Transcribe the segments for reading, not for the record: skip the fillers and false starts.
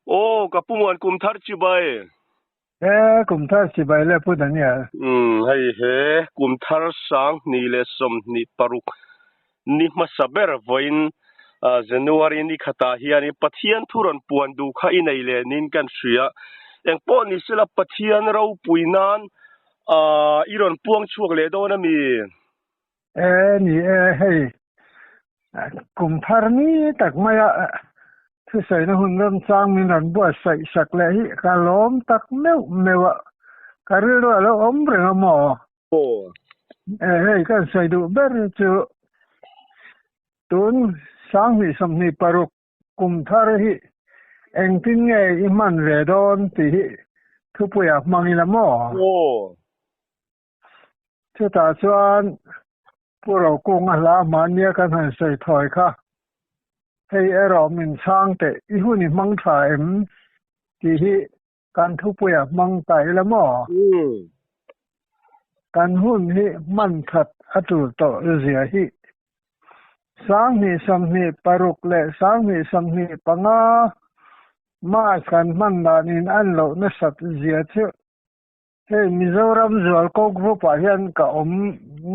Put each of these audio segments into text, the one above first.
Aw, ka pu muan kum thar chibai. E, kum thar chibai le Pu Daniel. Umm, hei he kum thar 2026 ni hmasa ber vawiin January ni khatah hianin Pathian thu rawn puan duh kha i nei leh niin kan hria. Engpawh ni sela Pathian ropui nan i rawn puang chhuak leh dawn a mi? E, ni e, hei kum thar ni tak maia thusawina hun remchang min rawn buatsaih sak leh hi ka lawm tak meuh meuh a, ka rilru a lo awm reng a maw? Aw. E, hei kan sawi duh ber chu tun 2026 kum thar hi engtin nge i hman ve dawn tih hi thupuia hmang ila maw? Aw. Chutah chuan Pu Rokunga hla hmania kan han sawi thawi kha, Hei erawh min chhang teh, i hun i hmang tha em? tih hi kan thupuia hmang ta ila maw? Kan hun hi hman that a tul tawh zia hi. 2026 leh 2025 March kan hman danin an loh nasat zia chu Hei Mizoram zualko group ah hian ka awm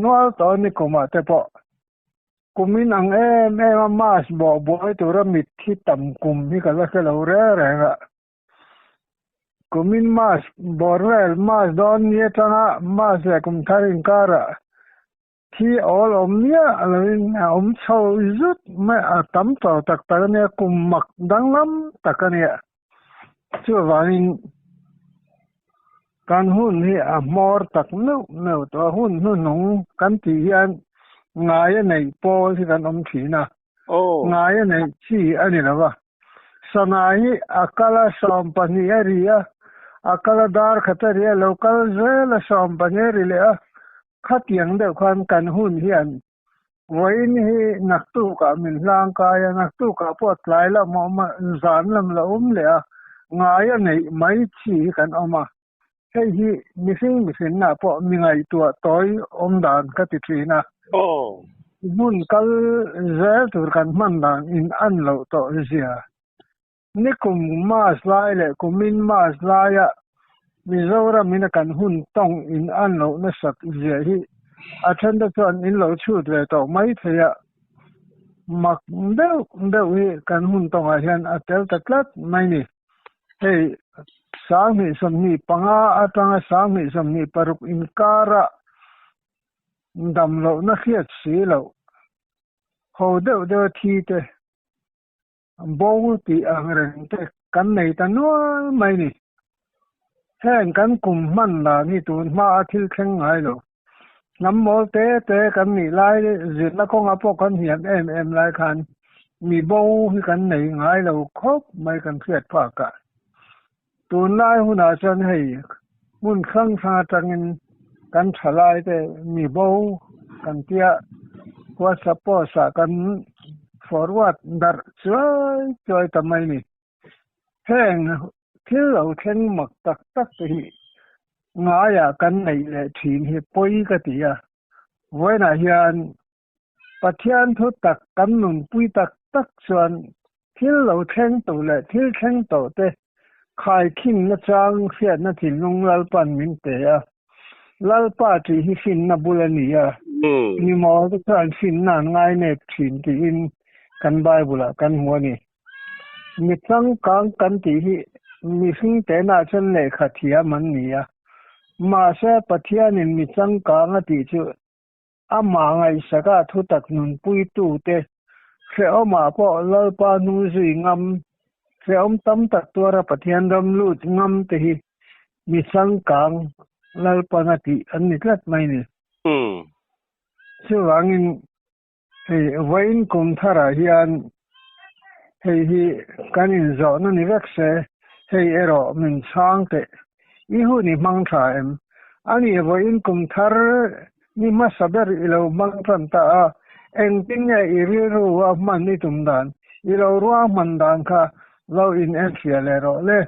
nual tawh a ni kumah te pawh. Kumin ang em em a mass bawh buai tura mitthi tam kum hi ka la hre lo reng reng a. Kumin mass bawr vel mass dawn ni atanga mass leh kum thar inkarah thi awl awm miah loin a awm chho zut mai a tam tawh tak tak a nia kum mak danglam tak a nia. Chuvangin kan hun hi a hmawr tak meuh meuh tawh a, hun hnuhnung kan tih hian ngai a neih pawl hi kan awm thin a, ngai a neih chi a ni lo va. Sana hi a kal a 12 a ri a, a kal a dar khat a ri a, lo kal zel a 12 a ri leh a, Khatiang deuh khan kan hun hian vawiin hi naktukah min hlangkai a, naktukah pawh tlai lam a awm a, zan lam la awm leh a, ngai a neih mai chi hi kan awm a. Hei hi mihring mihrinna pawh mi ngaihtuah tawi awm dan ka ti thin a. Hmun kal zel tur kan hman dan in an loh tawh zia. Nikum March lai leh kumin March laia Mizoram in a kan hun tawng in an loh nasat zia hi a then te chuan in lo chhut ve tawh mai thei a, mak deuh deuh hi kan hun tawngah hian a tel ta tlat mai ni. Hei 2025 atanga 2026 inkara dam lohna hriat si loh ho deuh deuha thi te Bo tih ang reng te kan nei ta nual mai ni. Heng kan kum hman dan hi tun hma a thil thleng ngai lo. Hnam mawl te te kan nih lai zirna kawnga pawh kan hiam em em lai khan mi bo hi kan nei ngai lo khawp mai kan hriat phak a. Tunlai hunah chuan hei hmun hrang hrang atangin kan thalai te mi bo kan tia WhatsApp post ah kan forward darh chuai chuai ta mai ni. Heng thil lo thleng mak tak tak te hi ngaiah kan neih leh thin hi pawi ka ti a. Vawiinah hian Pathian thu tak kan nunpui tak tak chuan thil lo thleng tawh leh thil thleng tawh te khaikhin nachang hriatna thinlung Lalpan min pe a. Lalpa tih hi finna bul a ni a, mi mawl te chuan finna an ngainep thin tiin kan Bible-ah kan hmu a ni. Mi changkang kan tih hi mihring tehnah chuan lehkha thiam an ni a, mahse Pathianin mi changkang a tih chu Amah ngaihsaka thutak nunpuitute hrehawmah pawh Lalpa hnung zui ngam, hrehawm tam tak tuara Pathian ram lut ngam te hi mi changkang Lalpan a tih an ni tlat mai ni. Chuvangin hei vawiin kum tharah hian hei hi kan inzawhna ni vek se, hei erawh min chhang teh. I hun i hmang tha em? Ani vawiin kum thar ni hmasa ber i lo hmang tan ta a, engtin nge i rilru a hman i tum dan, i lo ruahman dan kha lo in enhria leh rawh le.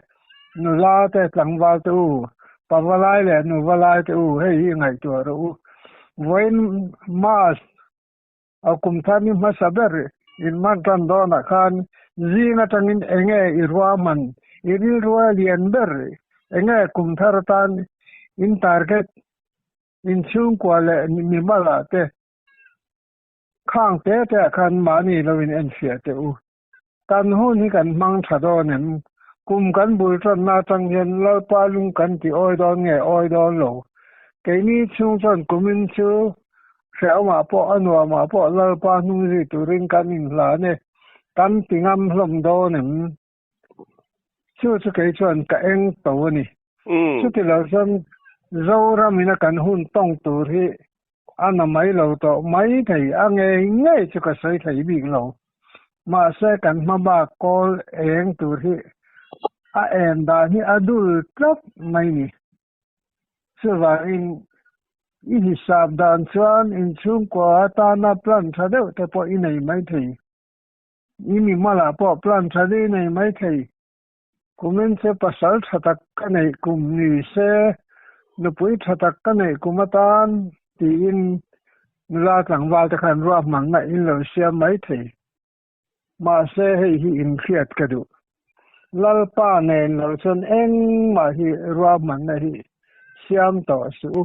Nula te, tlangval te u, pavalai leh nuvalai te u, hei hi ngaihtuah rawh u. Vawiin March A kum thar ni hmasa ber in man tan dawnah khan zing atangin enge i ruahman, I rilrua lian ber enge kum thar atan in target in chhungkua leh mimal ah te khang te te ah khan mahni lo in enfiah teh u. Kan hun hi kan hmang tha dawn em? Kum kan bul tanna atang hian Lalpa lung kan ti awi dawn nge awi dawn lo? Keini chhung chuan kumin chu hrehawmah pawh a nuamah pawh Lalpa hnung zui turin kan inhlan e, kan ti ngam hlawm dawn em? Chu chu kei chuan ka eng to a ni. Chuti lo chuan Zoram ina kan hun tawng tur hi a na mai lo tawh mai thei a ngei ngei chu ka sawi thei bik lo. Mahse kan hma bak kawl eng tur hi a en dan hi a dul tlat mai ni. Chuvangin i hisap dan chuan inchhungkua atana plan tha deuh te pawh i nei mai thei. I mi hmalah pawh plan tha deuh i nei maithei. Kumin che pasal tha tak ka neih kum ni se, nupui tha tak ka neih kum atan tiin nula tlangval te khan ruahmanna in lo siam maithei. Mahse hei hi inhriat ka duh. Lalpa nen lo chuan engmah hi ruahmanna hi siam tawh suh u.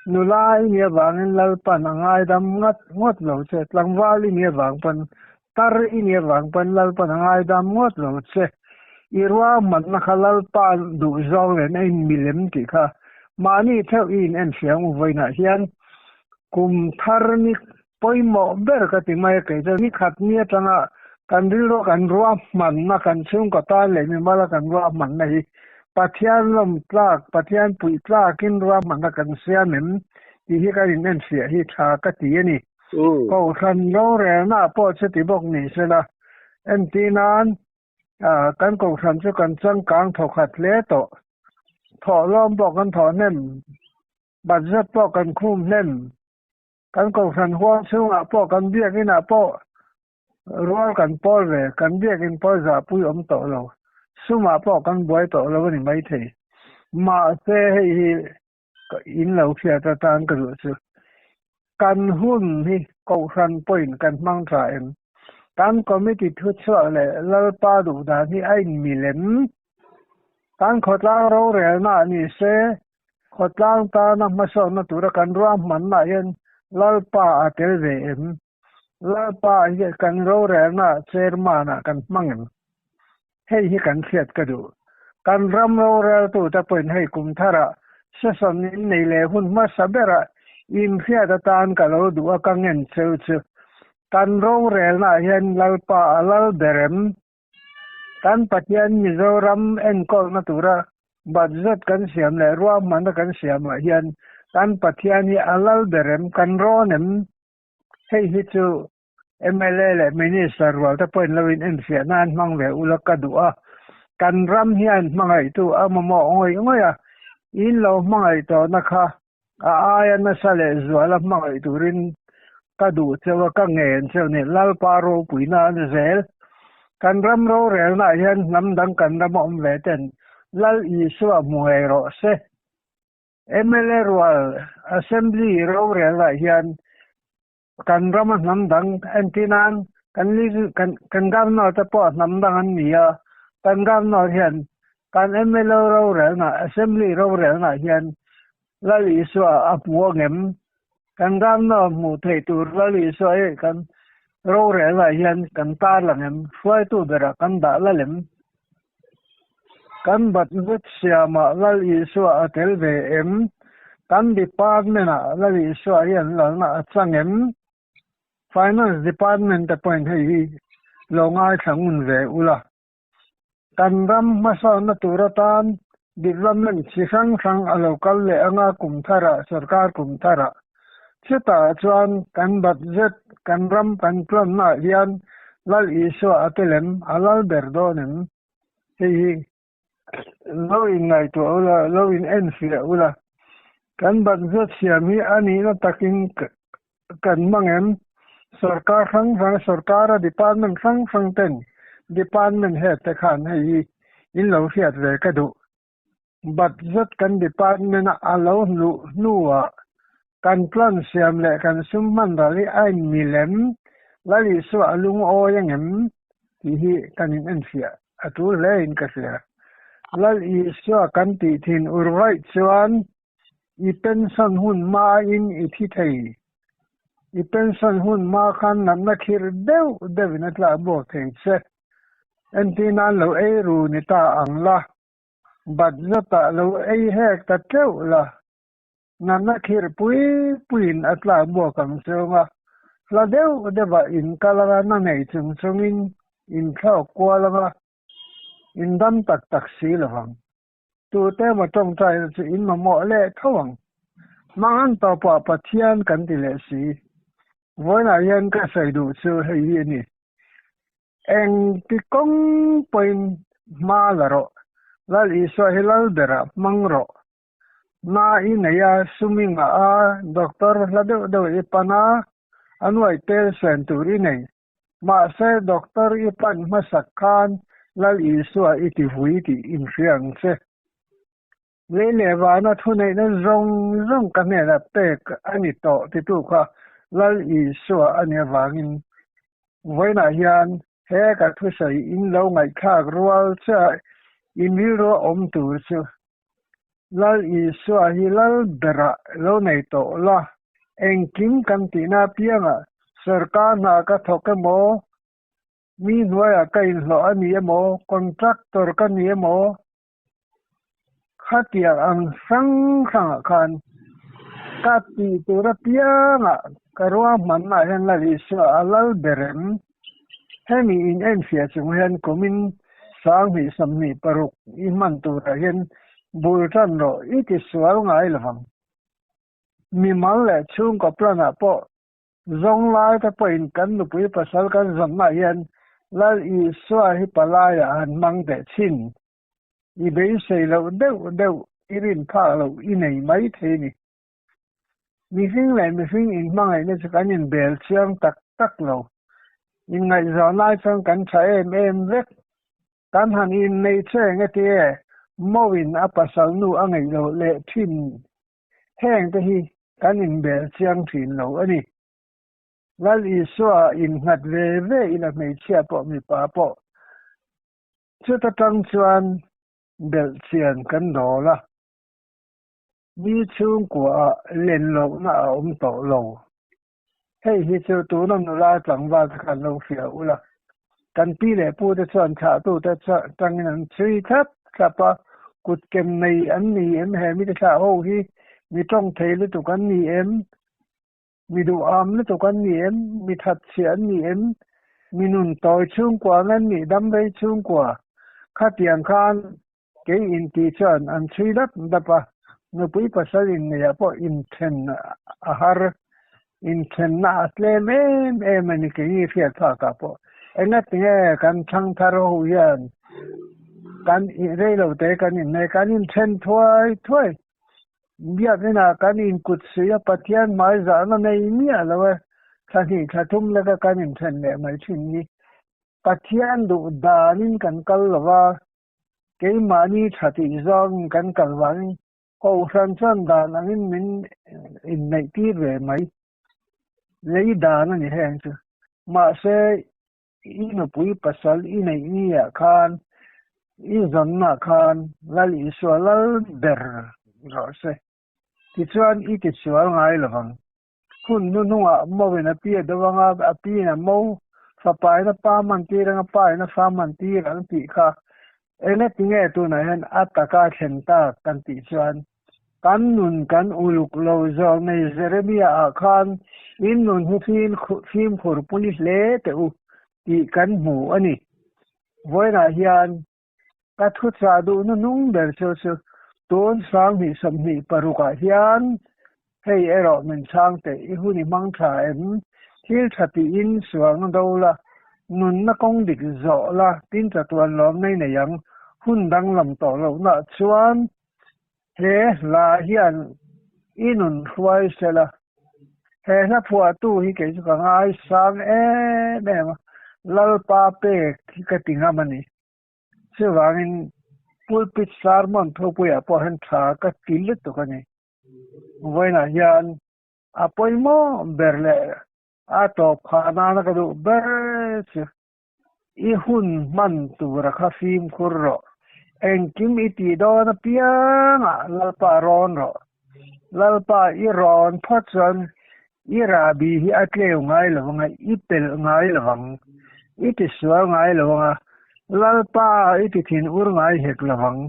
Nula i nih avangin Lalpan a ngaidam ngat ngawt lo che, tlangval i nih avang pawn, tar i nih avang pawn Lalpan a ngaidam ngawt lo che. I ruahmanna kha Lalpa duhzawng nen a inmilem tih kha mahni theuh i in enfiah ang vawiinah hian kum thar ni pawimawh ber ka ti mai a, kei chuan ni khat ni atanga kan rilru kan ruahmanna, kan chhungkaw tan leh mimala kan ruahmanna hi Pathian lawm tlak, Pathian puih tlakin ruahmanna kan siam em tih hi kan in enfiah hi tha ka ti a ni. Kohhran rorelna pawh chuti bawk ni sela, entir nan kan kohhran chu kan changkang thawkhat hle tawh, thawhlawm pawh kan thawh hnem, budget pawh kan khum hnem, Kan kohhran huang chhungah pawh kan biakinah pawh rual kan pawl ve, kan biakin pawl zahpui awm tawh lo, sumah pawh kan buai tawh lo a ni maithei. Mahse hei hi in lo hriat atan ka duh chu kan hun hi kohhran pawhin kan hmang tha em? Kan committee thuchhuah leh Lalpa duhdan hi a inmilem? Kan khawtlang rorelna a ni se Khawtlang tana hmasawnna tura kan ruahmannaah hian Lalpa a tel ve em? Lalpa hi kan rorelna chairman-ah kan hmang em? Hei hi kan hriat ka duh. Kan ram roreltute pawhin hei kum tharah session in nei leh hun hmasa berah inhriat atan ka lo duh a ka ngen cheu chu. Kan rorelnaah hian Lalpa a lal ber em? Kan Pathian Mizoram enkawlna tura budget kan siam leh ruahmanna kan siamah hian kan Pathian hi a lal ber em, kan rawn em? Hei hi chu mla leh Minister rual te pawhin lo in enfiah nan hmang ve ula ka duh a. Kan ram hian hmangaihtu a mamawh ngawih ngawih a, in lo hmangaih tawhna kha a aia nasa leh zuala hmangaih turin ka duh cheu a, ka ngen cheu ni. Lalpa ropuina a ni zel. Kan ram rorelnaah hian hnam dang kan ram a awm ve ten Lal Isua hmu ngei rawh se. Mla rual Assembly rorelnaah hian kan rama hnam dang entir nan kan kan kan governor te pawh hnam dang an ni a, kan governor hian kan mla rorelna assembly rorelna hian Lal Isua a hmu angem? Kan governor hmuh theih tur Lal Isua hi kan rorelna hian kan tarlang em? Hruaitu berah kan dah lal em? Kan budget siamah Lal Isua a tel ve em? Kan department-ah Lal Isua hian lalna a chang em? Finance department te pawhin hei hi lo ngaithla ngun ve ula. Kan ram hmasawnna tur atan development chi hrang hrang a lo kal leh anga kum tharah, sorkar kum tharah. Chutah chuan kan budget, kan ram kan tlawnnaah hian Lal Isua a tel em? A lal ber dawn em? Hei hi lo inngaihtuah ula, lo in enfiah ula. Kan budget siam hi a nihna takin kan hmang em? Sorkar hrang hrang, sorkara department hrang hrang ten department head te khan hei hi in lo hriat ve ka duh. Budget kan department a a lo hluh hnuah kan plan siam leh kan sum hman ral hi a inmil em? Lal Isua a lungawi angem? tih hi kan in enfiah a tul hle in ka hria. Lal Isua kan tih thin ur vaih chuan i pension hun hmain i thi thei. I pension hun hma khan natna khirh deuh deuhin a tlak buak thei che. Entir nan lo ei ru ni ta ang la, bat zatah lo ei hek ta teuh la. Natna khirh pui puiin a tlak buak ang chhung a, hla deuh deuhah in kal anga na nei chung chungin in thlawk kual anga in dam tak tak si lo vang. Tute emaw tawngtaina chu in mamawh leh tho ang. Mangan tawpah Pathian kan ti leh si. Vawiinah hian ka sawi duh chu hei hi a ni. Engti kawng pawhin hma la rawh. Lal Isua hi Lal berah hmang rawh. Na i nei a, sum i ngah a, doctor hla deuh deuh i pan a, a nuai tel sen tur i nei. Mahse, doctor i pan hmasak khan Lal Isua i ti vui tih inhria ang che. Lei leh vana thuneihna zawng zawng ka hnenah pek a ni tawh titu kha Lal Isua a nih avangin vawiinah hian he ka thusawi in lo ngaihthlak rual chiah in rilru a awm tur chu Lal Isua hi Lal berah lo nei tawh la, engkim kan tihna apiangah sorkar hna ka thawk emaw, mi hnuaiah ka inhlawh a ni emaw, contractor ka ni emaw, khatiang ang hrang hrangah khan ka tih tur apiangah ka ruahmannaah hian Lal Isua a lal ber em? Hemi in enfiah chung hian kumin 2026 i hman turah hian bul tan rawh i ti sual ngai lo vang. Mimal leh chhungkaw plan ah pawh zawng lai te pawhin kan nupui pasal kan zawnnaah hian Lal Isua hi palai ah han hmang teh chin. I beisei loh deuh deuh i rin phak loh i nei mai thei ni. Mihring leh mihring inhmangaihna chu kan inbel chiang tak tak lo. Inngaihzawn lai chuan kan tha em em vek. Kan han innei che eng ati e, Mawin a pasal nu a ngeih loh leh thin heng te hi kan inbel chiang thin lo a ni. Lal Isua innghat ve ve ila hmeichhia pawh mipa pawh chuta tang chuan belh chian kan dawl a. Mi chhungkuaah lenlohna a awm tawh lo. Hei hi chu tuna nula tlangval te khan lo hria ula. Kan pi leh pu te chuan thlahtute tangin an chhui thlap thlap a, kut kem nei an ni em he mite thlah ho hi mi tawng thei lutuk an ni em? Mi duham lutuk an ni em? Mi thatchhia an ni em? Mi nun tawi chhungkua ang an nih dam rei chhungkua? Khatiang khan Kei inti chuan an chhui dap dap a, nupui pasal inneihah pawh inthen a har, inthenna a tlem em em a ni kei hriat phakah pawh. Engatinge kan thangthar ho hian kan reilote kan innei, kan inthen thuai thuai. Biakinah kan inkut suih a, Pathian hmaizahna nei miah lo e, thla hnih thla thum leka kan inthen leh mai thin hi. Pathian duh danin kan kal lo va, Keimahni tha tih zawngin kan kal vangin Kohhran chuan dan angin min inneih tir ve mai. Lei dan a ni heng chu. Mahse, i nupui pasal i neih niah khan, i zawnnaah khan Lal Isua lal ber rawh se. Tichuan i tisual ngai lo vang. Hun hnuhnungah mauin a pi a do anga, a piin a mo, fapain a pa man tir anga, pain a fa man tir ang tih kha engatinge tunah hian a taka thlen tak kan tih chuan kan nun kan uluk lo zawk nei Jeremia ah khan in nun hi fimkhur pui hle teh u tih kan hmu a ni. Vawiinah hian Ka thuchah duh hnuhnung ber chu chu tun 2026 ah hian hei erawh min chhang teh i hun i hmang tha em? Thil tha tiin sualna do la, nunna kawng dik zawh la tin chatuan lawm nei nei ang, hun danglam tawh lohna chuan he hla hian i nun hruai sela. He hla phuahtu hi kei chu ka ngaisang em em a, Lalpa pek hi ka ti ngam a ni. Chuvangin pulpit sermon thupuiah pawh hian tha ka ti lutuk a ni. Vawiinah hian a pawimawh ber leh a tawp khah nana ka duh ber chu i hun hman tura kha fimkhur rawh. Engkim i tih dawn apiangah Lalpa rawn rawh. Lalpa i rawn phawt chuan i rahbi hi a tleu ngai lo anga, i pelh ngai lo ang. I tisual ngai lo anga, Lalpa i ti thin ur ngai hek lo ang.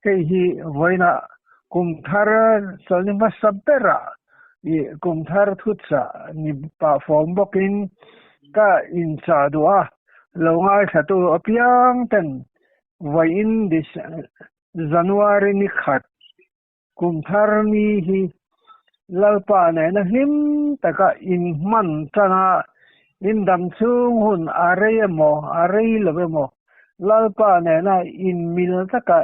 Hei hi vawiinah kum thar chawlhni hmasa berah i kum thar thutchah ni pah fawm bawkin ka inchah duh a, lo ngaithlatu apiang ten Vawiin January ni khat kum thar ni hi Lalpa nena hlim taka inhman tan a, indam chhung hun a rei emaw a rei lo emaw Lalpa nena inmil taka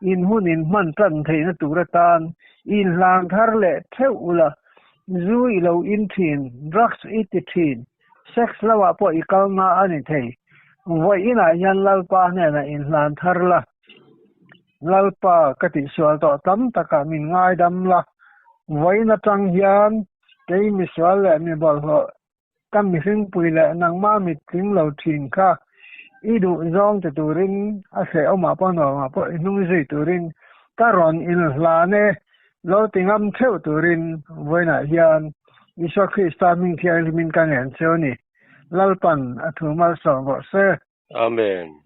inhun inhman tan theihna tur atan inhlang thar leh theuh ula, zu i lo in thin, drugs i ti thin, Sex lamah pawh i kalna a ni thei. Vawiinah hian Lalpa hnenah inhlan thar la. Lalpa ka tihsual tawh tam takah min ngaidam la. Vawiin atang hian kei misual leh mi bawlhhlawh ka mihringpui leh nangmah mitling lo thin kha i duh zawng ti turin a hrehawmah pawh nuamah pawh i hnung zui turin ka rawn inhlan e. Lo ti ngam theuh turin vawiinah hian Isua Krista hming thianghlimin ka ngen cheu a ni. Lalpan a thu malsawm rawh se. Amen.